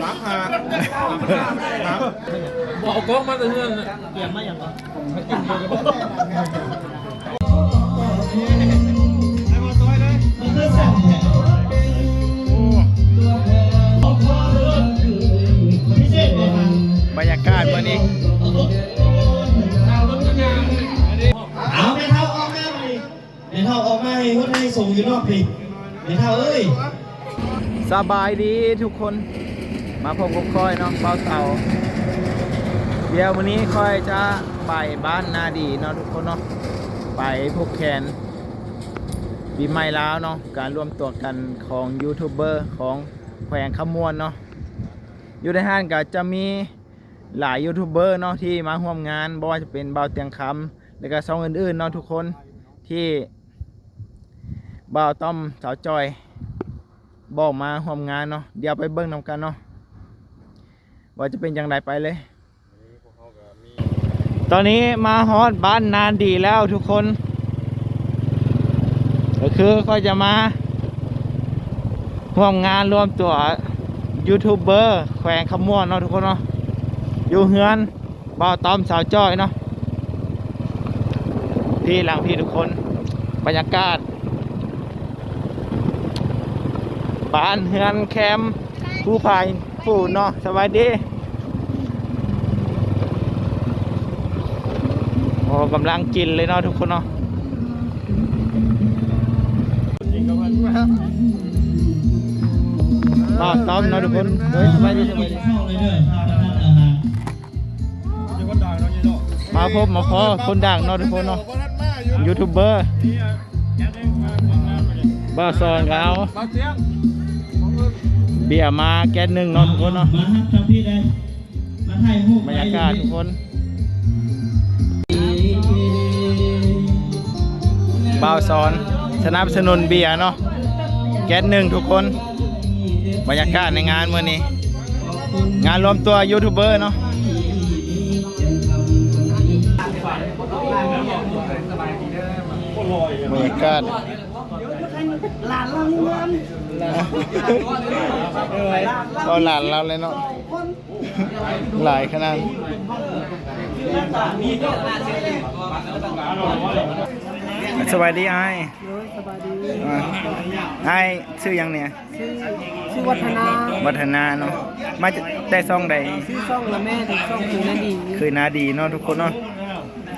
ມາຫາ ບອກເອົາກ້ອງມາແຕ່ເຮືອນນະ ກຽມມາຫຍັງວະ? ບັນຍາກາດມື້ນີ້ ເອົາແມ່ເຖົ້າອອກມາບັດນີ້ ແມ່ເຖົ້າອອກມາໃຫ້ຫົດໃຫ້ສົງຢູ່ນອກພີ້ ແມ່ເຖົ້າເອີຍ. ສະບາຍດີທຸກຄົນ ມາພົບກັບຂ້ອຍເນາະ ບ່າວເຕົາ. ດຽວມື້ນີ້ຂ້ອຍຈະໄປບ້ານນາດີເນາະທຸກຄົນເນາະ ໄປຜູກແຂນປີໃໝ່ລາວເນາະ ການລວມຕົວກັນຂອງຢູທູບເບີຂອງແຂວງຄຳມ່ວນເນາະ. ຢູ່ໃນຫັ້ນກໍຈະມີ ຫຼາຍຢູທູບເບີເນາະ ທີ່ມາຮ່ວມງານ ບໍ່ວ່າຈະເປັນບ່າວຕຽງຄຳ ແລະກະຊ່ອງອື່ນໆເນາະທຸກຄົນ ທີ່ບ່າວຕ້ອມ ສາວຈ້ອຍ ບອກມາຮ່ວມງານເນາະ. ດຽວໄປເບິ່ງນຳກັນເນາະ ວ່າຈະເປັນຈັ່ງໃດ ໄປເລີຍ. ຕອນນີ້ມາຮອດບ້ານນາດີແລ້ວທຸກຄົນ ກໍຄືຂ້ອຍຈະມາຮ່ວມງານລວມຕົວຢູທູບເບີແຂວງຄຳມ່ວນເນາະທຸກຄົນເນາະ ຢູ່ເຮືອນບ່າວຕ້ອມ ສາວຈ້ອຍເນາະ. ພີ້ຫຼັງພີ້ທຸກຄົນ ບັນຍາກາດ ບ້ານເຮືອນແຄມ ພູຜາຫີນປູນເນາະ. ສະບາຍດີ. ໂອ້ ກຳລັງກິນເລີຍເນາະທຸກຄົນເນາະ. ບ່າວຕ້ອມເນາະທຸກຄົນ. ໂດຍ ສະບາຍດີ ສະບາຍດີ. ມາພົບມາພໍ້ຄົນດັງເນາະທຸກຄົນເນາະ ຢູທູບເບີ ບ່າວສອນກໍເອົາເບຍມາແກັດໜຶ່ງເນາະທຸກຄົນເນາະ. ບັນຍາກາດທຸກຄົນ ບ່າວສອນສະໜັບສະໜູນເບຍເນາະ ແກັດໜຶ່ງທຸກຄົນ. ບັນຍາກາດໃນງານມື້ນີ້ ງານລວມຕົວຢູທູບເບີເນາະ. ບັນຍາກາດ ເວົ້າຫຼານລາວເລີຍເນາະ ຫຼາຍຂະໜາດ. ສະບາຍດີອ້າຍ. ໂດຍ ສະບາຍດີ. ອ່າ ອ້າຍຊື່ຫຍັງແດ່? ຊື່ ຊື່ວັດທະນາ. ວັດທະນາເນາະ. ມາແຕ່ຊ່ອງໃດ? ຊື່ຊ່ອງລະແມ່ ແລະ ຊ່ອງເຄີຍນາດີ. ເຄີຍນາດີເນາະທຸກຄົນເນາະ.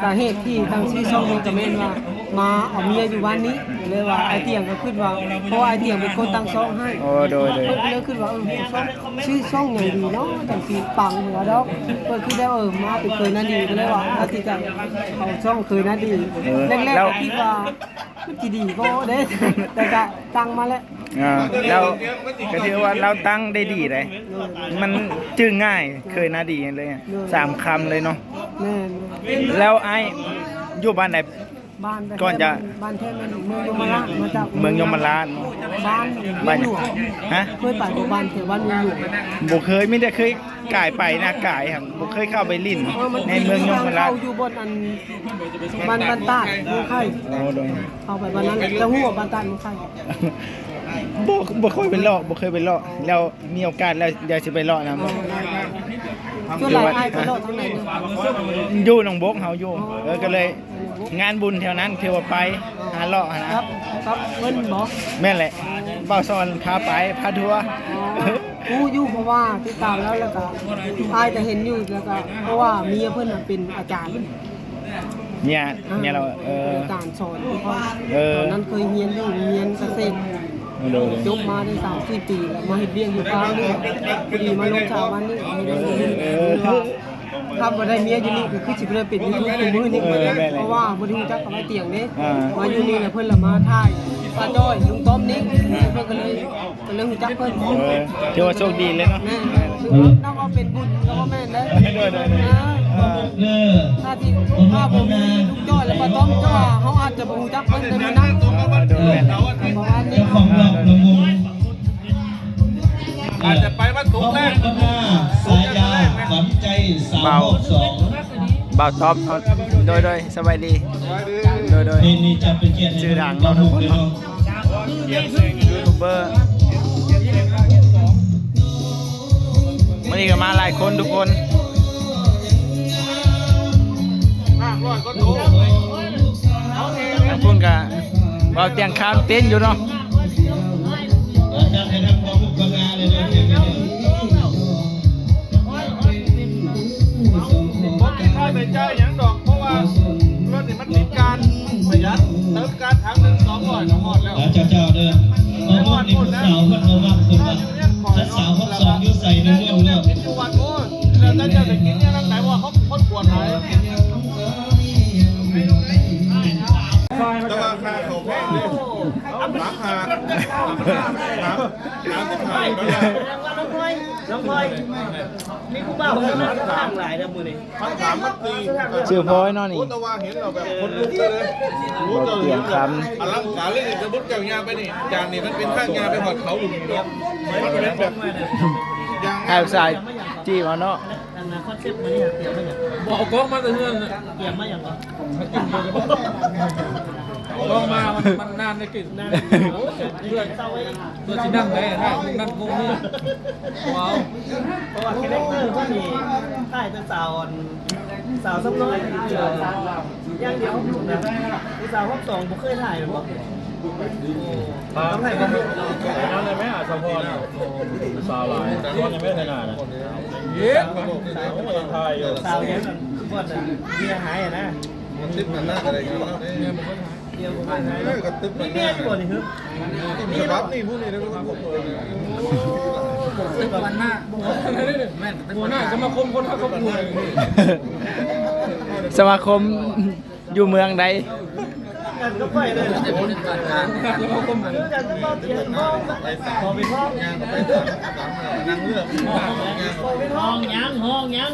ສາເຫດທີ່ຕັ້ງຊື່ຊ່ອງນີ້ກໍແມ່ນວ່າມາເອົາເມຍຢູ່ບ້ານນີ້ ກໍເລີຍວ່າອ້າຍຕຽງກໍຄິດວ່າ ເພາະວ່າອ້າຍຕຽງເປັນຄົນຕັ້ງຊ່ອງໃຫ້. ໂອ້ ໂດຍ ໂດຍ. ເພິ່ນກໍເລີຍຄິດວ່າ ເອີ ຊ່ອງ ຊື່ຊ່ອງຫຍັງດີເນາະ ຈັ່ງຊິປັງຫົວດອກ. ເພິ່ນຄິດແລ້ວ ເອີ ມາເປັນເຄີຍນາດີ ກໍເລີຍວ່າ ອາ ຕັດສິນໃຈເອົາຊ່ອງເຄີຍນາດີ. ເອີ ແລກໆ ແລ້ວ ກໍຄິດວ່າ ມັນຊິດີບໍ່ເດ້ ແຕ່ກະຕັ້ງມາແລ້ວ. ອ່າ ແລ້ວກໍຖືວ່າລາວຕັ້ງໄດ້ດີເດ້ ໂດຍ ມັນຈື່ງ່າຍ ເຄີຍນາດີເລີຍ ໂດຍ ສາມຄຳເລີຍເນາະ. ແມ່ນ. ແລ້ວອ້າຍຢູ່ບ້ານໃດ? ບ້ານ ກ່ອນຈະ ບ້ານແທ້ແມ່ນເມືອງຍົມມະລາດ ມາຈາກເມືອງຍົມມະລາດເນາະ. ບ້ານ ບ້ານຫວງ. ຮະ? ເຄີຍໄປບໍ່ ບ້ານແຖວບ້ານເມືອງຫວງ? ບໍ່ເຄີຍ ມີແຕ່ເຄີຍກາຍໄປນະ ກາຍຫັ້ນ ບໍ່ເຄີຍເຂົ້າໄປຫຼິ້ນ ເອີ ໃນເມືອງຍົມມະລາດ. ຢູ່ບ່ອນອັນ ບ້ານ ບ້ານຕາດເມືອງໄຂ່. ໂອ້ ໂດຍ. ເຂົ້າໄປບ້ານນັ້ນແຫຼະ. ເຈົ້າຮູ້ບ້ານຕາດເມືອງໄຂ່? ບໍ່ ບໍ່ຄ່ອຍໄປເລາະ ບໍ່ເຄີຍໄປເລາະ. ແລ້ວມີໂອກາດແລ້ວ ດຽວຊິໄປເລາະນຳ. ເອີ ໄດ້ ໄດ້. ສ່ວນຫຼາຍອ້າຍໄປເລາະທາງໃດເດີ? ຢູ່ໜອງບົກເຮົາຢູ່. ອໍ ເອີ ກໍເລີຍ ງານບຸນແຖວນັ້ນຖືວ່າໄປ ອໍ ຫາເລາະຫັ້ນນະ. ກັບ ກັບເພິ່ນບໍ? ແມ່ນແຫຼະ. ອໍ ບ່າວສອນພາໄປ ພາທົວ. ອໍ ຮູ້ຢູ່ ເພາະວ່າຕິດຕາມລາວ ແລ້ວກໍອ້າຍກໍເຫັນຢູ່ ແລ້ວກໍເພາະວ່າເມຍເພິ່ນນະເປັນອາຈານ. ເມຍ ອ່າ ເມຍລາວ ເອີ ອາຈານສອນຢູ່. ເອີ ຕອນນັ້ນເຄີຍຮຽນຢູ່ໂຮງຮຽນກະເສດ. ໂດຍ ໂດຍ. ຈົບມາໄດ້ສາມສີ່ປີແລ້ວ ມາເຮັດວຽກຢູ່ຟາມນີ້ ພໍດີມາລົງສາວບ້ານນີ້. ເອີ ເອີ ຖ້າບໍ່ໄດ້ເມຍຢູ່ນີ້ ກໍຄືຊິບໍ່ໄດ້ເປັນຢູທູບທຸກມື້ນີ້. ເອີ ແມ່ນແຫຼະ. ເພາະວ່າບໍ່ໄດ້ຮູ້ຈັກກັບອ້າຍຕຽງເດ້. ອ່າ ມາຢູ່ນີ້ແລ້ວເພິ່ນລະມາຖ່າຍປ້າຈ້ອຍ ລຸງຕ້ອມນີ້ ເພິ່ນກໍເລີຍ ກໍເລີຍຮູ້ຈັກເພິ່ນ. ເອີ ຖືວ່າໂຊກດີເລີຍເນາະ. ແມ່ນ ແມ່ນ. ຖືວ່ານັບວ່າເປັນບຸນກໍວ່າແມ່ນເດ້. ໂດຍ ໂດຍ ໂດຍ. ເອີ ເອີ ຖ້າທີ່ ຖ້າບໍ່ມີລຸງຈ້ອຍ ແລະ ປ້າຕ້ອມ ເຈົ້າວ່າເຮົາອາດຈະບໍ່ຮູ້ຈັກເພິ່ນໃນມື້ນັ້ນ. ໂດຍ ແມ່ນ. ປະມານນີ້. ອາດຈະໄປວັນສຸກແລງ. ສາຍາ ຂວັນໃຈສາວໂລກສອງ ບ່າວຕ້ອມ. ໂດຍ ໂດຍ. ສະບາຍດີ. ໂດຍ ໂດຍ. ຊື່ດັງເນາະ ຢູທູບເບີ. ນີ້ກໍມາຫຼາຍຄົນທຸກຄົນ. ທາງພຸ້ນກໍບ່າວຕຽງຄຳເຕັ້ນຢູ່ເນາະ. ບໍ່ມີຄ່າໃຊ້ຈ່າຍຫຍັງດອກ ເພາະວ່າລົດນີ້ມັນຕິດການປະຢັດ ເຕີມການຖັງໜຶ່ງສອງຮ້ອຍກໍຮອດແລ້ວ. ເຈົ້າເຈົ້າເດີ ມາຮອດພຸ້ນແລ້ວ ຜູ້ສາວເພິ່ນເອົາມາເພິ່ນວ່າ ຖ້າສາວຮັບສອງຢູ່ໃສໃນເມືອງໂລດ ກິນຢູ່ວັດ ໂອ້ຍ ແລ້ວແຕ່ເຈົ້າຈະກິນແນວໃດ ວ່າເຮົາຄົນປວດຫຼາຍ. ແຕ່ວ່າຄ່າເຂົ້າແພງເດ້ ສາມສິບຫ້າ ສາມສິບຫ້າດອນລາ. ນ້ອງພອຍ ນ້ອງພອຍ ມີຜູ້ບ່າວຂ້າງຫຼັງຫຼາຍເດີມື້ນີ້. ພັນສາມ ພັນສີ່ ຊື່ພອຍເນາະນີ້. ໂອ້ ແຕ່ວ່າເຫັນແລ້ວແບບຂົນລຸກເລີຍ. ໂອ້ ຕຽງຄຳ ອະລັງການເລີຍ. ສົມມຸດເຈົ້າຍ່າງໄປນີ້ ຈາກນີ້ມັນເປັນທາງຍ່າງໄປຮອດເຂົາ ມັນເປັນແບບ ຍ່າງ ໃຫ້ຜູ້ຊາຍຈີບເອົາເນາະ. ອັນນ່າ ຄອນເຊັບມື້ນີ້ຕຽມມາຫຍັງ? ບໍ່ ເອົາກ້ອງມາແຕ່ເຮືອນນະ. ຕຽມມາຫຍັງ? ກ້ອງມາ ມັນ ມັນນານໄດ້ກິນ. ໂອ້ຍ ເພື່ອ ເພື່ອຊິນັ່ງໄດ້ ນັ້ນຄົງນີ້. ວ້າວ ເພາະວ່າຄາແຣັກເຕີເພິ່ນນີ້ຄ້າຍແຕ່ສາວ ອັນ ສາວຊຳນ້ອຍ ຢ່າງດຽວນະ. ຜູ້ສາວຮອບສອງບໍ່ເຄີຍຖ່າຍແມ່ນບໍ່? ຕ້ອງຖ່າຍບໍ່? ນັ້ນໄດ້ໄໝ ອາສະພອນ ສາວຫຼາຍ ສາວຫຼາຍແມ່ນໜ້ານະ. ເອີ ໂອ້ຍ ຍັງຖ່າຍຢູ່ ສາວຍັງ ອັນ ເມຍຫາຍນະ. ຕິດໜ້າກໍໄດ້ເງິນເນາະ. ເອີ ກໍຕິດໜ້າ ມີເມຍຢູ່ບໍ່ນີ້? ສະບັບນີ້ ຜູ້ນີ້ໄດ້ບໍ່? ຕິດໜ້າ ແມ່ນ ຫົວໜ້າສະມາຄົມຄົນຮັກຄອບຄົວ. ສະມາຄົມຢູ່ເມືອງໃດ? ກັນກັບຂ້ອຍເລີຍລະ. ສະມາຄົມ ຄືກັນກັບເຮົາ ຂອງເປັນຫ້ອງ ຫ້ອງຫຍັງ ຫ້ອງຫຍັງ?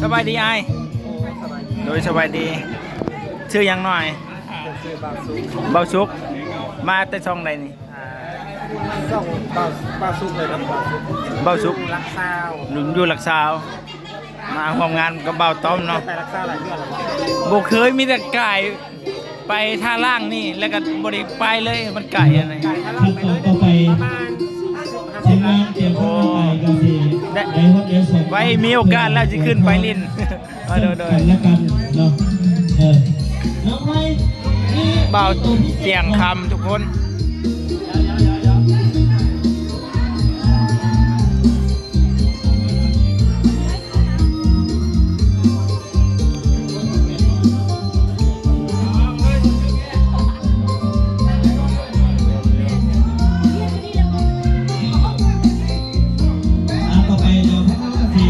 ສະບາຍດີອ້າຍ. ໂດຍ ສະບາຍດີ. ຊື່ຫຍັງນ້ອຍ? ຊື່ບ່າວສຸກ. ບ່າວສຸກ ມາແຕ່ຊ່ອງໃດນີ້? ອ່າ ຊ່ອງບ່າວ ບ່າວສຸກເລີຍນະ. ບ່າວສຸກ ບ່າວສຸກ ຢູ່ຫຼັກຊາວ ຢູ່ຫຼັກຊາວ. ມາຮ່ວມງານກັບບ່າວຕ້ອມເນາະ. ໄປຫຼັກຊາວຫຼາຍເທື່ອແລ້ວບໍ່? ບໍ່ເຄີຍ ມີແຕ່ກາຍໄປທ່າລ້າງນີ້ ແລ້ວກໍບໍ່ໄດ້ໄປເລີຍ ມັນໄກອັນນີ້. ຂັ້ນຕອນຕໍ່ໄປ ທີມງານເກມຄອນໄປກໍຊິໄດ້ຮອດໄດ້ສົມ ໄວ້ມີໂອກາດແລ້ວຊິຂຶ້ນໄປຫຼິ້ນ. ເອີ ໂດຍໆ ກັນແລະກັນເນາະ. ເອີ ນ້ອງໄພ ບ່າວຕຽງຄຳທຸກຄົນ. ອ່າ ຕໍ່ໄປເນາະ ພວກເຮົາກໍຊິ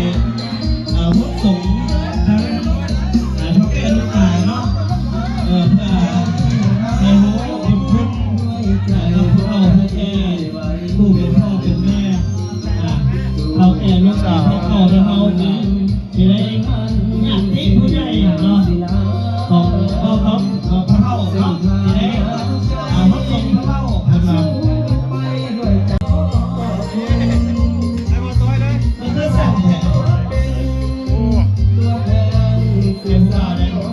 ອ່າ ບົວງສົງທາງ ອ່າ ພໍ່ແກ່ລູກຕາເນາະ ເອີ ເພື່ອໃຫ້ຮູ້ບຸນຄຸນກັບພວກເຮົາ ພໍ່ແກ່ ຜູ້ເປັນພໍ່ເປັນແມ່ ອ່າ ພໍ່ແກ່ລູກຕາ ພໍ່ເຖົ້າເຮົາ ຊິໄດ້ຍາດຕິຜູ້ໃຫຍ່ເນາະ ຂອງພໍ່ເຖົ້າ ຂອງພໍ່ເຖົ້າເນາະ ຊິໄດ້ ອ່າ ມາສົ່ງພໍ່ເຖົ້າເພິ່ນວ່າ ມັນຄືສັ່ນແທ້. ໂອ້ ເປັນສາວໄດ້ ເອີ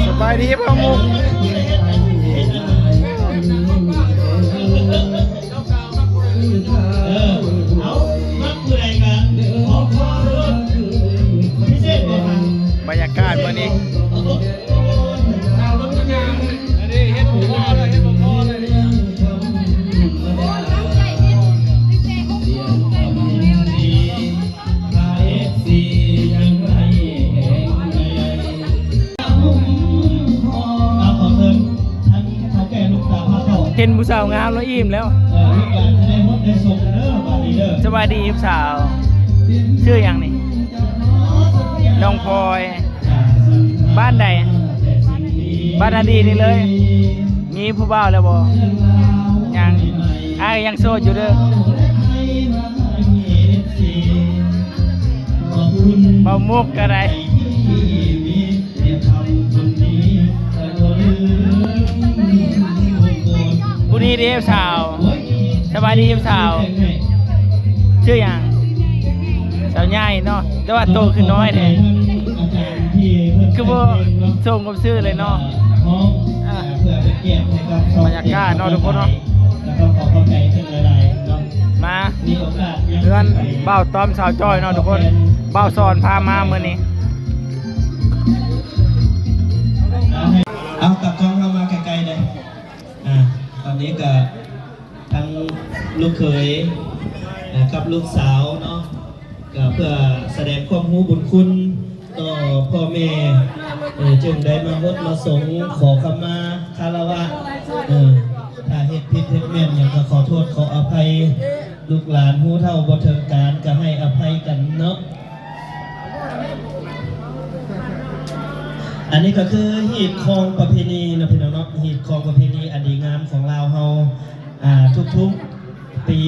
ສະບາຍດີພໍ່ມຸກ. ເອີ ເອົາ ມັກຜູ້ໃດກໍຂໍ ຂໍໂທດ ພິເສດເດ້. ບັນຍາກາດມື້ນີ້ ເຮັດບໍ່ພໍເລີຍ ເຮັດບໍ່ພໍເລີຍ. ເຫັນຜູ້ສາວງາມແລ້ວອີ່ມແລ້ວ. ສະບາຍດີຜູ້ສາວ ຊື່ຫຍັງນີ້? ນ້ອງພອຍ. ບ້ານໃດ? ບ້ານນາດີນີ້ເລີຍ. ມີຜູ້ບ່າວແລ້ວບໍ່? ຍັງ. ອ້າຍຍັງໂສດຢູ່ເດີ. ເວົ້າມຸກກໍໄດ້. ຜູ້ນີ້ເດ ເອີ ສາວ ສະບາຍດີສາວ ຊື່ຫຍັງ? ສາວໃຫຍ່ເນາະ ແຕ່ວ່າໂຕຂຶ້ນນ້ອຍແທ້ ຄືບໍ່ສົມກັບຊື່ເລີຍເນາະ. ອ່າ ບັນຍາກາດເນາະທຸກຄົນເນາະ ມາເຮືອນບ່າວຕ້ອມສາວຈ້ອຍເນາະທຸກຄົນ ບ່າວສອນພາມາມື້ນີ້. ເອົາ ກັບກ້ອງເຮົາມາໃກ້ໆເດີ້. ອ່າ ຕອນນີ້ກະທັງລູກເຂີຍ ອ່າ ກັບລູກສາວເນາະ ກະເພື່ອສະແດງຄວາມຮູ້ບຸນຄຸນຕໍ່ພໍ່ແມ່ ເອີ ຈຶ່ງໄດ້ມາຫົດມາສົງ ຂໍຂະມາຄາລະວະ ເອີ ຖ້າເຮັດຜິດເຮັດແມ່ນຫຍັງກະຂໍໂທດຂໍອະໄພ ລູກຫຼານຮູ້ເທົ່າບໍ່ເຖິງການກະໃຫ້ອະໄພກັນເນາະ. ອັນນີ້ກະຄືຮີດຄອງປະເພນີເນາະ ພີ່ນ້ອງເນາະ ຮີດຄອງປະເພນີອັນດີງາມຂອງລາວເຮົາ ອ່າ ທຸກໆປີ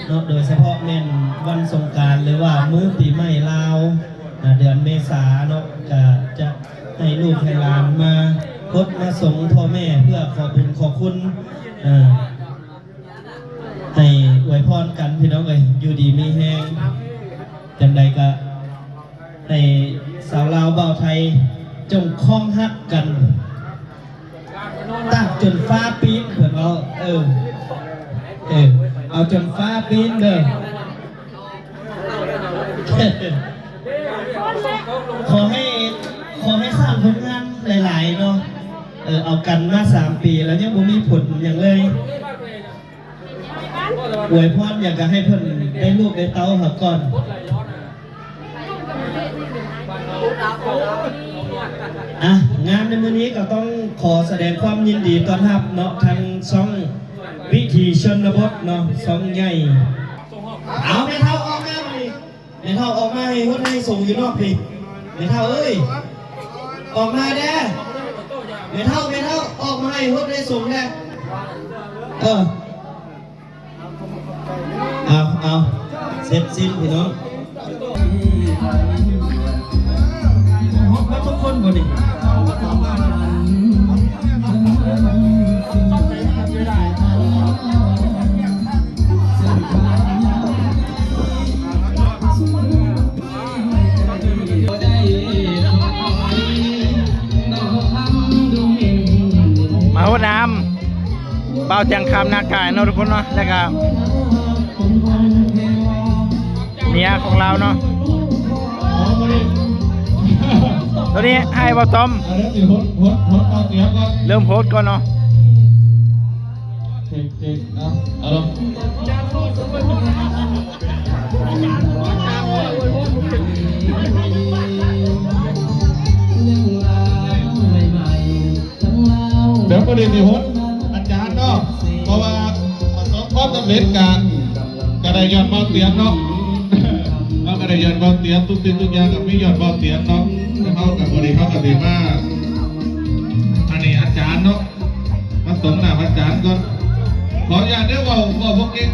ເນາະ ໂດຍສະເພາະແມ່ນວັນສົງການ ຫຼືວ່າມື້ປີໃໝ່ລາວ ອ່າ ເດືອນເມສາເນາະ ກະຈະໃຫ້ລູກໃຫ້ຫຼານມາຫົດມາສົງພໍ່ແມ່ ເພື່ອຂໍບຸນຂໍຄຸນ ອ່າ ໃຫ້ອວຍພອນກັນພີ່ນ້ອງເອີຍ ຢູ່ດີມີແຮງ. ຈັ່ງໃດກະໃຫ້ສາວລາວບ່າວໄທຈົ່ງຄອງຮັກກັນ ຕາກຈົນຟ້າປີ້ນ ເພິ່ນເວົ້າ ເອີ ເອີ ເອົາຈົນຟ້າປີ້ນເດີ້. ຂໍໃຫ້ ຂໍໃຫ້ສ້າງຜົນງານຫຼາຍໆເນາະ. ເອີ ເອົາກັນມາສາມປີແລ້ວ ຍັງບໍ່ມີຜົນຫຍັງເລີຍ. ອວຍພອນຫຍັງກະໃຫ້ເພິ່ນໄດ້ລູກໄດ້ເຕົ້າຫາກ່ອນ. ອ່ະ ງານໃນມື້ນີ້ກະຕ້ອງຂໍສະແດງຄວາມຍິນດີຕ້ອນຮັບເນາະ ທັງຊ່ອງວິຖີຊົນນະບົດເນາະ ຊ່ອງໃຫຍ່. ເອົາ ແມ່ເຖົ້າອອກມາບາດນີ້ ແມ່ເຖົ້າອອກມາໃຫ້ຫົດໃຫ້ສົງຢູ່ນອກພີ້ ແມ່ເຖົ້າເອີຍ ອອກມາແດ່ ແມ່ເຖົ້າ ແມ່ເຖົ້າ ອອກມາໃຫ້ຫົດໃຫ້ສົງແດ່. ເອີ ເອົາ ເອົາ ເສັດສິ້ນພີ່ນ້ອງ ຄົບທຸກຄົນບໍ່ນີ້? ມາຫົດນ້ຳ ບ່າວແຈ້ງຄຳນາກາຍເນາະທຸກຄົນເນາະ ແລ້ວກະເມຍຂອງລາວເນາະ. ຕອນນີ້ໃຫ້ບ່າວຕ້ອມເລີ່ມຫົດກ່ອນເນາະ. ເຈັກ ເຈັກ ເອົາ ເອົາລົງ. ດຽວປະເດັນຊິຫົດອາຈານເນາະ ເພາະວ່າປະສົບຄວາມສຳເລັດກະ ກະໄດ້ຍ້ອນບ່າວຕຽງເນາະ ເຮົາກະໄດ້ຍ້ອນບ່າວຕຽງ ທຸກສິ່ງທຸກຢ່າງກະມີຍ້ອນບ່າວຕຽງເນາະ. ເຮົາກະມື້ນີ້ເຮົາກະຊິມາ ອັນນີ້ອາຈານເນາະ ມາສົງໜ້າພະອາຈານກ່ອນ. ຂໍອະນຸຍາດເດີ ເວົ້າ ເວົ້າບໍ່ເກັ່ງ.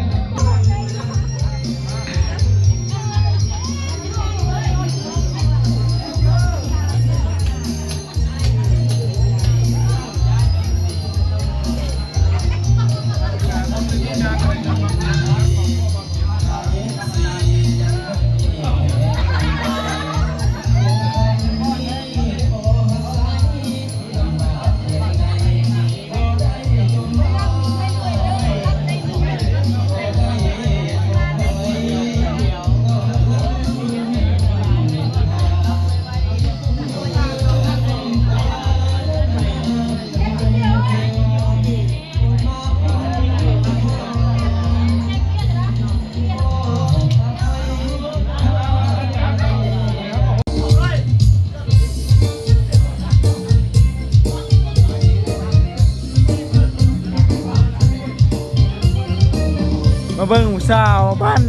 ມາເບິ່ງຜູ້ສາວບ້ານ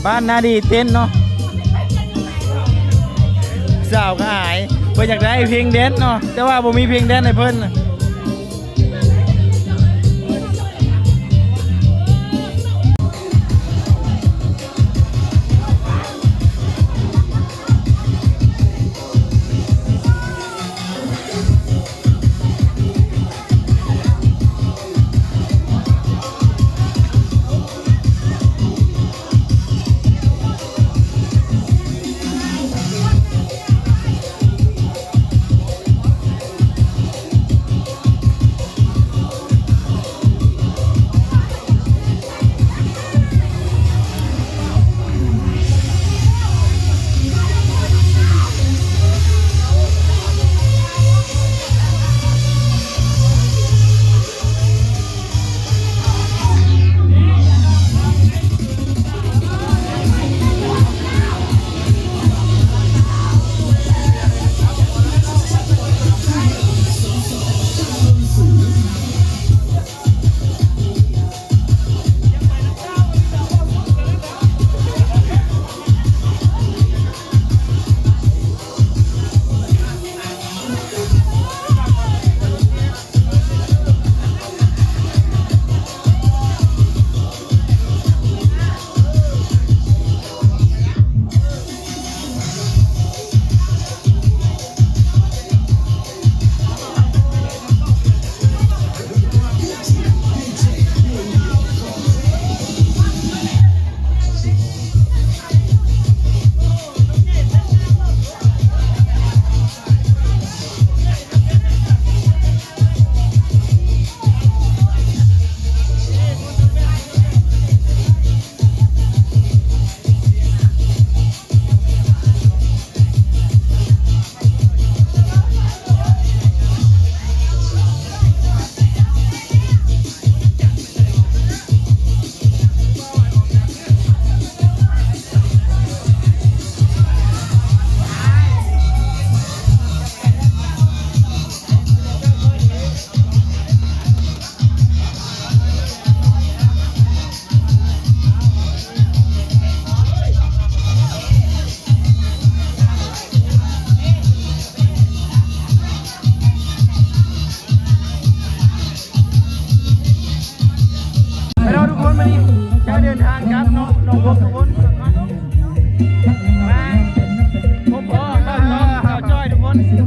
ບ້ານນາດີເຕັ້ນເນາະ. ສາວກະອາຍ ເພິ່ນຢາກໄດ້ເພງແດນເນາະ ແຕ່ວ່າບໍ່ມີເພງແດນໃຫ້ເພິ່ນ. ມ ມື້ນີ້ຈະເດີນທາງກັບເນາະ ນ້ອງບົກທຸກຄົນ ມາພົບພໍ້ກັບນ້ອງສາວຈ້ອຍທຸກຄົນ.